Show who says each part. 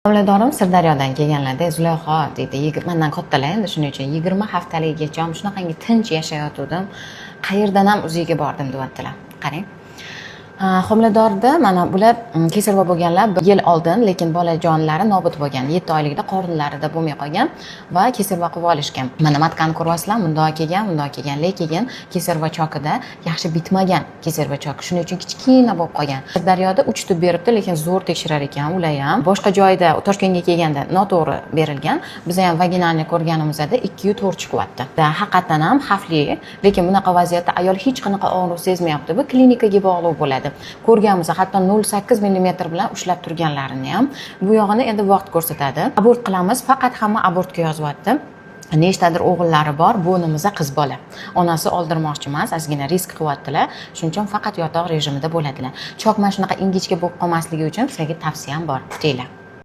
Speaker 1: Homiladorim Sirdaryodan kelganlarda, "Zulayho", deydi, "mandan kattalar endi, shuning uchun 20 haftaligigacha shunaqangi tinch yashayotgandim, qayerdan ham uziga bordim", deyaptilar. Qarang, homiladorda mana bular кесарево bo'lganlar bir yil oldin, lekin bolajonlari nobud bo'lgan, 7 oyligida qorinlarida bo'lmay qolgan va кесарево qilib olishgan. Mana, матка ni ko'ryapsizlar, bundoq kelgan, bundoq kelgan, lekin кесарево chokida yaxshi bitmagan, кесарево choki, shuning uchun kichkina bo'lib qolgan. Sirdaryoda uch tub beribdi, lekin zo'r tekshirar ekan ular ham. Boshqa joyda, Toshkentga kelganda noto'g'ri berilgan. Biz ham вагинальный ko'rganimizda 2,4 chiqyapti. Haqiqatdan ham xavfli, lekin bunaqa vaziyatda ayol hech qanaqa og'riq sezmayapti, bu klinikaga bog'liq bo'ladi. Ko'rganmiz, hatto 0,8 millimetr bilan ushlab turganlarini ham. Bu yog'ini endi vaqt ko'rsatadi. Abort qilamiz, faqat hamma abortga yozyapti. Nechtadir o'g'illari bor, bu nimisa qiz bola, onasi oldirmoqchi emas, ozgina risk qilyaptilar. Shuning uchun faqat yotoq rejimida bo'ladilar. Chok mana shunaqa ingichka bo'lib qolmasligi uchun sizlarga tavsiyam bor, kutinglar.